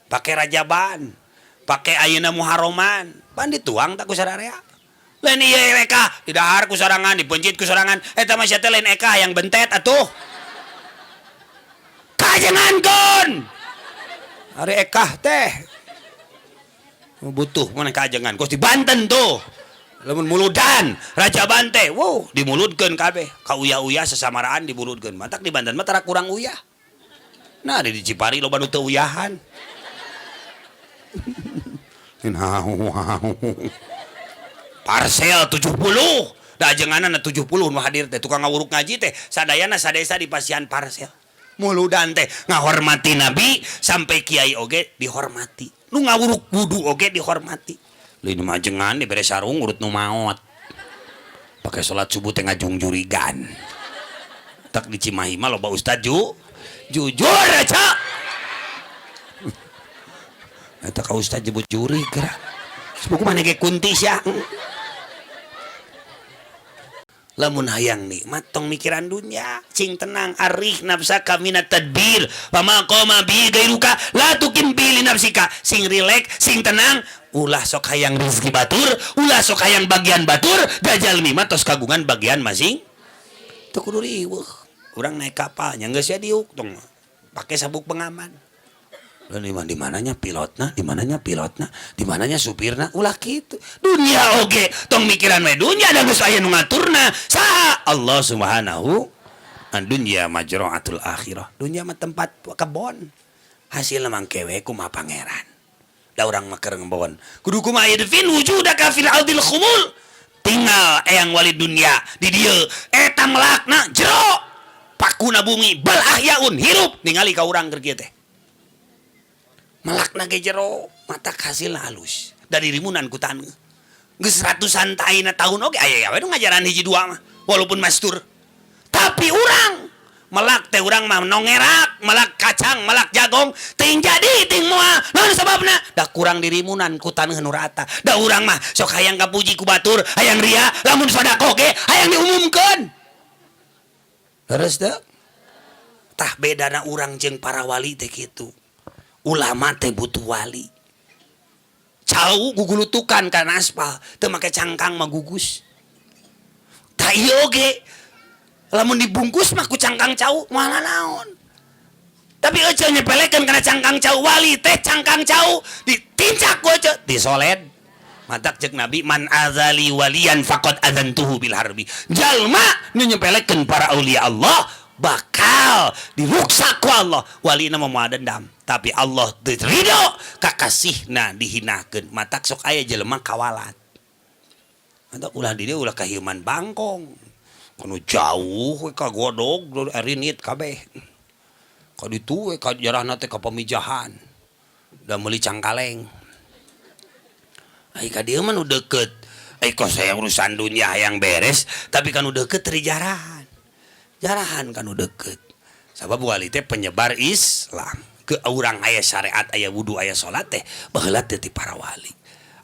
Pakai rajaban, pakai ayeuna muharoman, pan dituang tak ku sararea. Lain ieu eka didahar ku sorangan, dipencit ku sorangan, eta mah sia teh lain eka yang bentet atuh. Kajengankeun. Ari ekah teh butuh mana kajengan, kos di Banten tuh. Lamun muludan Rajaban teh, wow, dimuludkeun kabeh. Ka uyah-uyah sasamaraan dimuludkeun. Matak di Banten mah tara kurang uyah. Nah, di Cipari loba nu teu uyahan. Parcel 70. Da ajenganana 70 nu hadir teh tukang ngawuruk ngaji teh sadayana sadesa di pasian parcel. Muludan teh ngahormati nabi sampai kiai oge dihormati. Nu ngawuruk wudu oge dihormati. Lain mah ajengan dibere sarung urut nu maot. Pake salat subuh teh ngajungjurigan. Tak di Cimahi mah loba ustad jujur aja. Eta ka ustad jebut jurig geura. Sepuku maneh ge kunti sia. Lamun hayang nikmat tong mikiran dunya, cing tenang arih nafsaka minat tadbir, fama qama bi gairuka la tukim bi li nafsika. Sing rileks, sing tenang, ulah sok hayang rezeki batur, ulah sok hayang bagian batur, gajalmi mah tos kagungan bagian masing. Teu kudu riweuh. Urang naik kapal nya geus diuk tong pake sabuk pengaman. Dan di mananya pilotna, di mananya pilotna, di mananya supirna, ulah kitu. Dunia oge tong mikiran we dunya da geus aya nu ngaturna. Saha? Allah Subhanahu an dunya majra'atul akhirah. Dunya mah tempat kebon. Hasilna mangke we kumaha pangeran. Da urang mah keur ngebon. Kudu kumaha idfin wujudaka fil ardil khumul. Tinggal eyang wali dunya di dieu eta melakna jero. Pakuna bumi bal ahyaun hirup ningali ka urang keur kieu teh. Melakna ge jero mata hasilna halus dari rimunan ku taneuh geus ratusan taina tahun oge aya we nu ngajaran hiji dua mah walaupun mastur tapi urang melak teh urang mah nongerak melak kacang melak jagong ting jadi ting moal naon sababna da kurang dirimunan ku taneuh nu rata da urang mah sok hayang kapuji ku batur hayang ria lamun sedekah ge hayang diumumkeun leres teu tah bedana urang jeung para wali teh kitu. Ulama teh butuh wali. Cau gugulutukan kana aspal, teu make cangkang mah gugus. Tah ieu oge lamun dibungkus mah ku cangkang cau moal naon. Tapi euceu nyepelekeun kana cangkang cau wali teh cangkang cau ditincak ku euceu disoled. Matak ceuk Nabi man azali waliyan faqad azantuhu bil harbi. Jalma nu nyepelekeun para aulia Allah bakal diruksak ku Allah. Walina mah moal dendam. Tapi Allah ridho kakasihna dihinakeun. Matak sok aya jelema kawalat. Matak ulah di dieu ulah kahieuman bangkong. Kanu jauh we ka godog rinit kabeh. Ka ditu we ka jarahna teh ka pamijahan. Da meuli cangkaleng. Ai ka dieu mah nu deukeut. Ai kos saya urusan dunia hayang beres, tapi kanu deukeut teu jarahan. Jarahan kanu deukeut. Sabab wali teh penyebar Islam. Ke urang aya syariat, aya wudu, aya salat teh baheula teh ti para wali.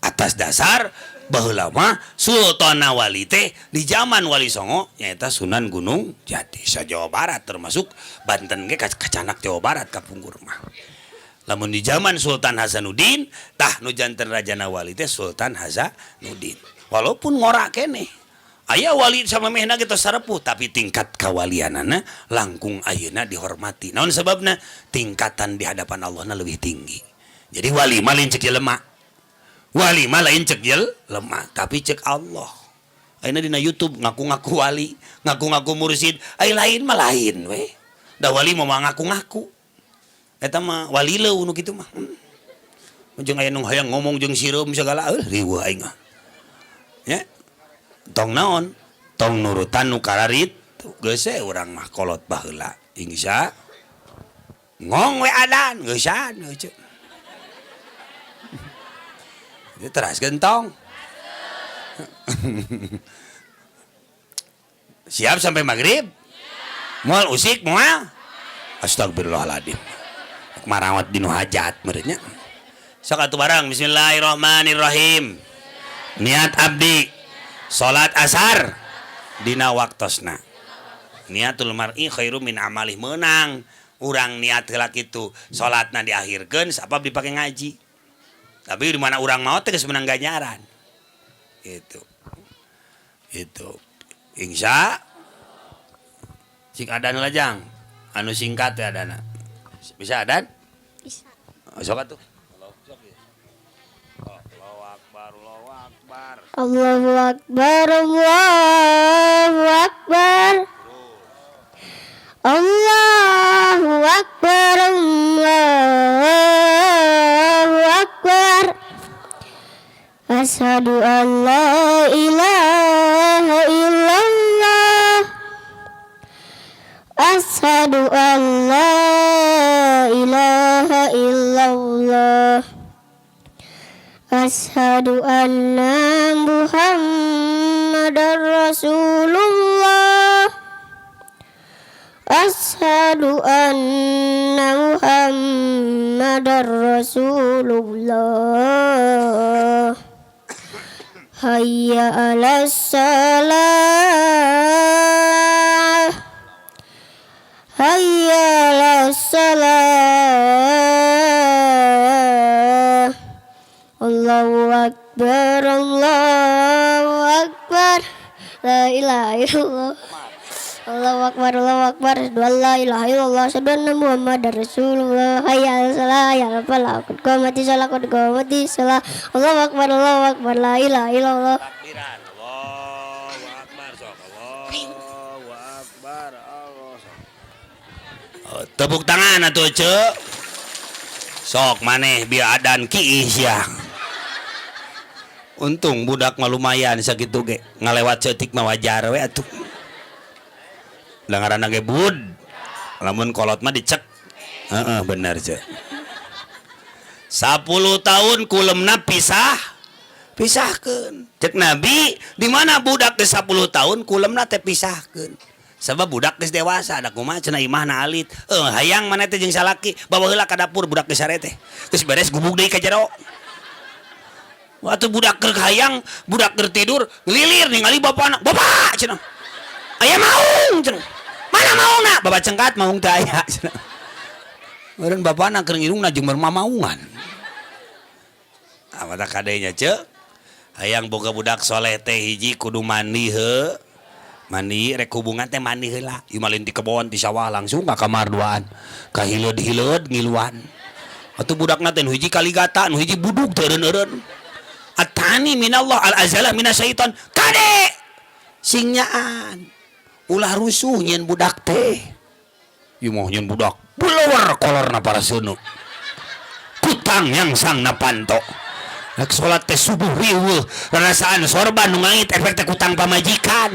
Atas dasar baheula mah Sultan Wali teh di zaman Wali Songo nyaeta Sunan Gunung Jati sa Jawa Barat termasuk Banten ge kacanak Jawa Barat kapungkur mah. Lamun di zaman Sultan Hasanuddin tah nu janten rajana wali teh Sultan Hasanuddin. Walaupun ngora keneh aya wali samemehna ge tos sarepuh tapi tingkat kawalianana langkung ayeuna dihormati. Naon sababna? Tingkatan di hadapan Allahna lebih tinggi. Jadi wali mah lain cek jelema. Wali mah lain cek jelema, tapi cek Allah. Ayeuna dina YouTube ngaku-ngaku wali, ngaku-ngaku mursyid, ai lain mah lain we. Da wali mah ngaku-ngaku. Eta mah wali leuh nu kitu mah. Jeung aya nu hayang ngomong jeung sireum sagala riweuh aing mah. Ya. Tong naon? Tong nurutan nu kararit geus we urang mah kolot baheula. Insya ngong we adan geusan heuceu. Ieu teraskeun tong. Siap sampai maghrib? Moal usik moal? Astagfirullahaladzim. Marawat dinu hajat meureunnya. Sok atuh bareng bismillahirrahmanirrahim. Niat abdi salat asar dina waktosna. Niatul mar'i khairum min amalih meunang. Urang niat heula kitu, salatna diakhirkeun sabab dipake ngaji. Tapi di mana urang maot teh geus meunang ganjaran. Gitu. Itu. Insya cik adan heula jang. Anu singkat ya adana. Bisa adan? Bisa. Oh, sok atuh. Allahu akbar, Allahu akbar. Allahu Akbar, Allahu Akbar, Allahu Akbar, Allahu Akbar. Asyhadu an la ilaha illallah. Asyhadu an la ilaha illallah. Asyhadu anna Muhammadar Rasulullah. Asyhadu anna Muhammadar Rasulullah. Hayya 'alas salah. Hayya 'alas salah. Allahu Akbar, Allahu Akbar. La ilaha illallah. Allahu Akbar, Allahu Akbar. Asyhadu an la ilaha illallah, asyhadu anna Muhammadar Rasulullah. Hayya 'alas salah, hayya 'alal falah. Qad qamatis shalah, qad qamatis shalah. Allahu Akbar, Allahu Akbar. La ilaha illallah. Takbiran. Allahu Akbar, sok. Allahu Akbar, Allah, sok. Oh, tepuk tangan atuh, Ceu. Sok maneh biar adan kiih sia. Untung budak mah lumayan sakitu ge, ngalewat ceutik mah wajar we atuh. Da ngaranna ge bud. Lamun kolot mah dicek. Heeh, bener, Ceu. 10 tahun kulemna pisah pisahkeun. Cek Nabi, di mana budak geus 10 tahun kulemna teh pisahkeun. Sebab budak geus dewasa, da kumaha cenah imahna alit. Hayang maneh teh jeung salaki, bawa heula ka dapur budak geus sare teh. Geus beres gubug deui ka jero. Waktu budak keur hayang, budak keur tidur, ngelilir ningali bapana. "Bapak," cenah. "Aya maung," cenah. "Mana maungna?" "Bapak cengkat maung teh aya," cenah. Meureun bapana keur ngirungna jeung maungan. Ah, mata kadenya, Ceu. Hayang boga budak soleh teh hiji kudu mandi heuh. Mandi rek hubungan teh mandi heula. Ieu mah lain ti kebon, ti sawah langsung ka kamar duaan. Kahileud-hileud ngiluan. Atuh budakna teh nu hiji kaligata, nu hiji budug teu eureun-eureun. Atani minallah al azalah minasyaiton. Kade sing nyaan. Ulah rusuh nyieun budak teh. Ieu mah nyieun budak blower kolorna para seuneu. Kutang yang sang na panto. Rek salat teh subuh riweuh, rarasaan sorban nu ngangit efek teh kutang pamajikan.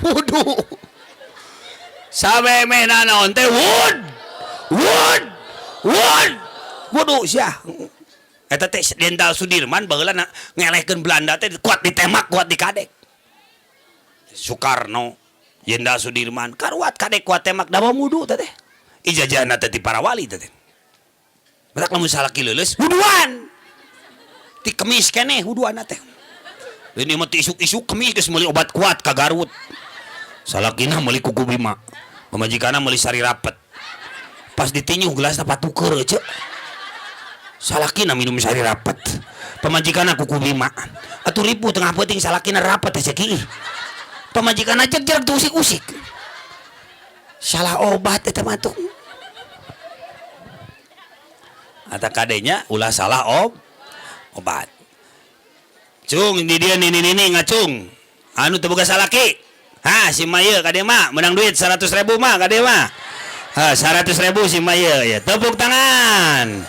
Wudu. Samemeh nanaon teh wud. Wud. Wud. Wudu sia. Eta teh Jenderal Sudirman baheula ngelehkeun Belanda teh kuat ditembak, kuat dikadek. Soekarno, Jenderal Sudirman, karuat kadek kuat tembak da wudu teh teh. Ijazahna teh ti para wali teh teh. Batak lamun salaki leuleus wuduan. Ti kemis keneh wuduanna teh. Ini mah ti isuk-isuk kemis geus meuli obat kuat ka Garut. Salakina meuli kuku bima. Pamajikanna meuli sari rapet. Pas ditinyuh gelasna patuker, Ceu. Salakina minum sari rapet. Pamajikanna kuku bima. Atuh ripuh tengah peuting salakina rapet teh cek iih. Pamajikanna jeg-jeg tuh usik-usik. Salah obat eta mah tuh. Ata kadenya ulah salah obat. Cung di dia nini nini ngacung. Anu teu boga salaki. Ha si Maya kade mah menang duit 100.000 mah kade mah. Ha 100.000 si Maya ya. Tepuk tangan.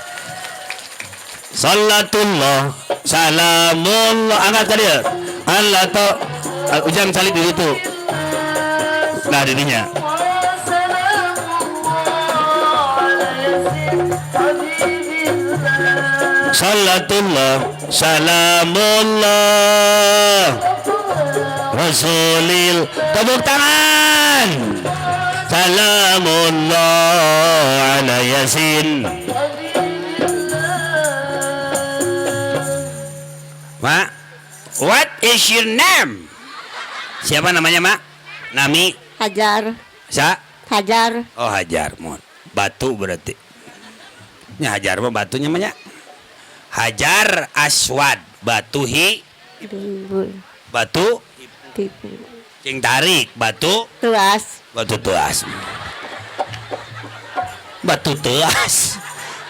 Salatullah salamullah angkat ka dieu. Allah to ujang calik di situ. Nah didinya. Salatullah salamullah Rasulil. Tepuk tangan. Salamullah ala Yasin. Mak, what is your name? Siapa namanya, Mak? Nami? Hajar. Sa? Hajar. Oh, Hajar. Mohon. Batu berarti. Nya Hajar mah batunya mah nya. Hajar Aswad, batu hi batu cing tarik, batu tuas. Batu tuas. Batu tuas.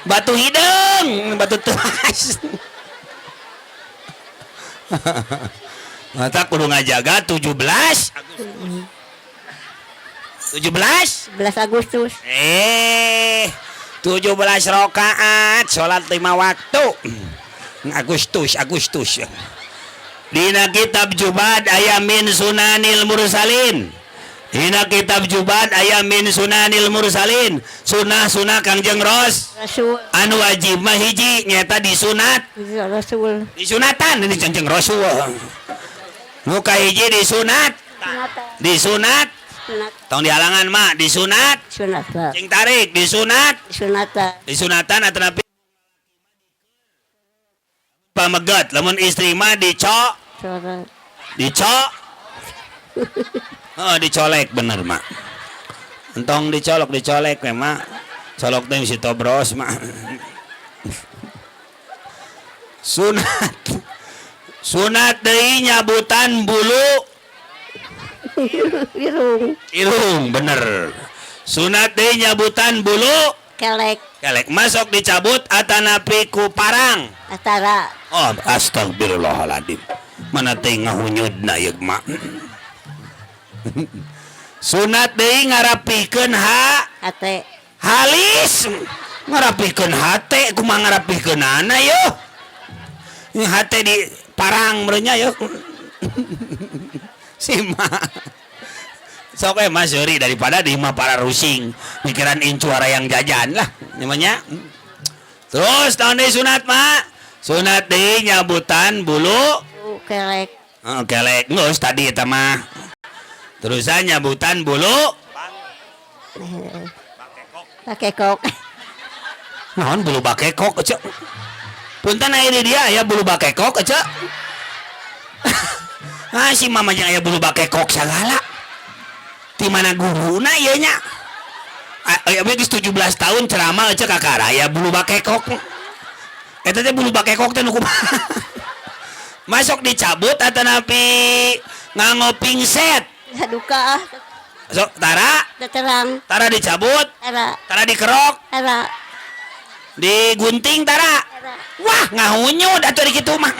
Batu hidung, batu tuas. Mata kudu ngajaga 17 Agustus. 17? 11 Agustus. 17 rakaat salat 5 waktu. Agustus, Agustus. Dina kitab Jubad aya min sunanil mursalin. Dina kitab Jubad aya min sunanil mursalin. Sunah-sunah Kangjeng Ros. Rasul. Anu wajib mah hiji nyata disunat. Rasul. Disunatan ini Kangjeng Rasul. Nu kahiji disunat. Disunat. Sunat. Tong dihalangan mak disunat. Sunata. Cing tarik disunat. Sunata. Disunatan atanapi pameget lamun istri mah dicok. Coret. Dicok. Oh, dicolek bener mak. Entong dicolok dicolek we mak. Colok teh si tobros mak. Sunat. Sunat deui nyabutan bulu Irung. irung bener. Sunat deui nyabutan bulu Kelek. kelek masuk dicabut atanapi ku parang. Atara. Oh, astagfirullahaladzim. Mana teh ngahunyudna ieu mak. Sunat deui ngarapikeun ha Hate. halis. Ngarapikeun hate kumaha ngarapikeunana yeuh. Ini hate di parang merenya yeuh. Sima. Sok Mas Yuri daripada di imah para rusing mikiran incuara yang jajan lah namanya. Terus tahun deui sunat mak. Sunat deui nyabutan bulu Kelek. Oh, kelek geus tadi eta mah. Terusan nyabutan bulu Bakekok. Naon bulu bakekok ece? Punten aya di dia aya bulu bakekok ece. Ah si mama jeung aya bulu bakekok sagala. Ti mana guruna ieu nya? Aya geus 17 tahun ceramah ece kakara aya bulu bakekok. Eta teh bulu bakekok teh nu kumaha? Masuk dicabut atanapi nganggo pingset. Duka ah. Sok tara, Terang. tara dicabut, Tara. tara dikerok, Tara. digunting tara. Wah, ngahunyud atuh di kitu mah.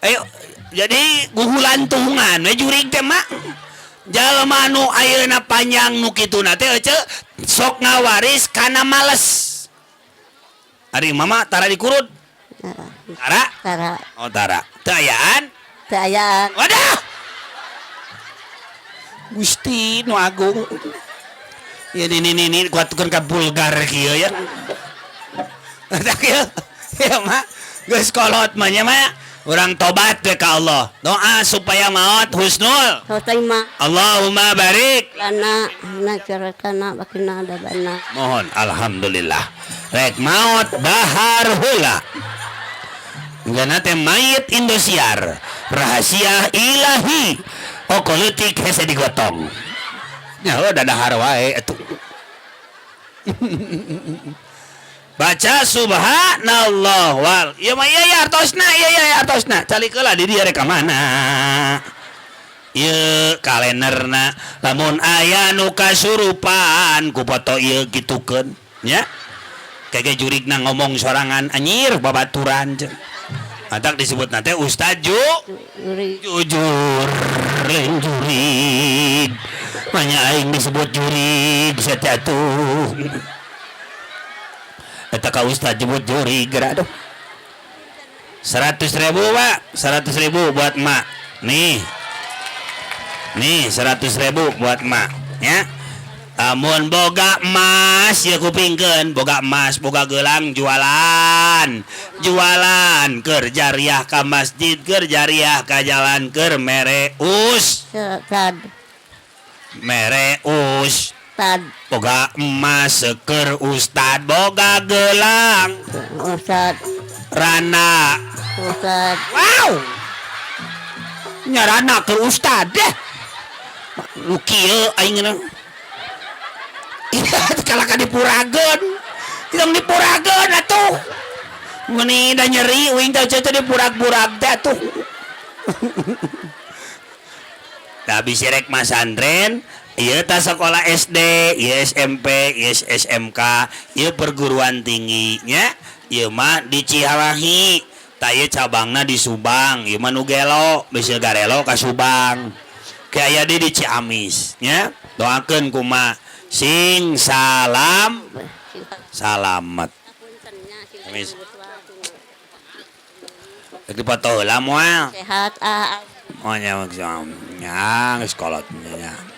Ayo, jadi gugulantungan we jurig teh mak. Jalma nu ayeuna panjang nu kituna teh ece sok ngawaris kana males. Ari mama tara dikurut. Tara? Tara. Oh tara. Teu ayaan? Teu ayaan. Wadah. Gusti nu agung. Ya ini kuatukeun ka vulgar kieu ya. Tah kieu. Ya mak, geus kolot mah nya mak. Urang tobat we ka Allah. Doa supaya maot husnul. Khotimah. Allahumma barik Lana najaratana bakina adabana. Mohon alhamdulillah. Rek maot dahar heula. Ngana teh mayit Indosiar. Rahasia ilahi. Okoleutik hese digotong. Nya heuh dahar wae atuh. Baca subhanallah wal. Ieu mah ieu ya artosna, ieu ya artosna. Calik heula di dieu rek ka mana. Ieu kalenderna lamun aya nu kasurupan ku foto ieu kitukeun nya. Kege jurigna ngomong sorangan anjir babaturan jeung. Matak disebutna teh Ustaz Ju jujur lain jurig. Manya aing disebut jurig satia atuh. Eta ka Ustaz jebut jurig geura aduh. 100.000 Pak, 100.000 buat mak. Nih. Nih 100.000 buat mak ya. Amun boga emas ya kupingkeun, boga emas, boga gelang jualan. Jualan keur jariah ka masjid, keur jariah ka jalan, keur mere us. Tad. Mere us. Tad. Boga emas keur ustad, boga gelang Ustad. Rana. Ustad. Wow. Nya rana keur ustad deh. Nu kieu aing geuna. Kalah ka dipurageun. Tong dipurageun atuh. Meuni da nyeri uing teh teh dipurag-purag teh atuh. Da bisi rek masantren, ieu tah sekolah SD, ieu SMP, ieu SMK, ieu perguruan tinggi nya. Ieu mah di Cimahi. Tah ieu cabangna di Subang, ieu mah nu gelo, bisi garelo ka Subang. Ke aya deui di Ciamis nya. Doakeun kumaha sing salam salamet. Amis. Rek dipoto heula moal. Sehat ah. Oh nya, nya geus kolot nya.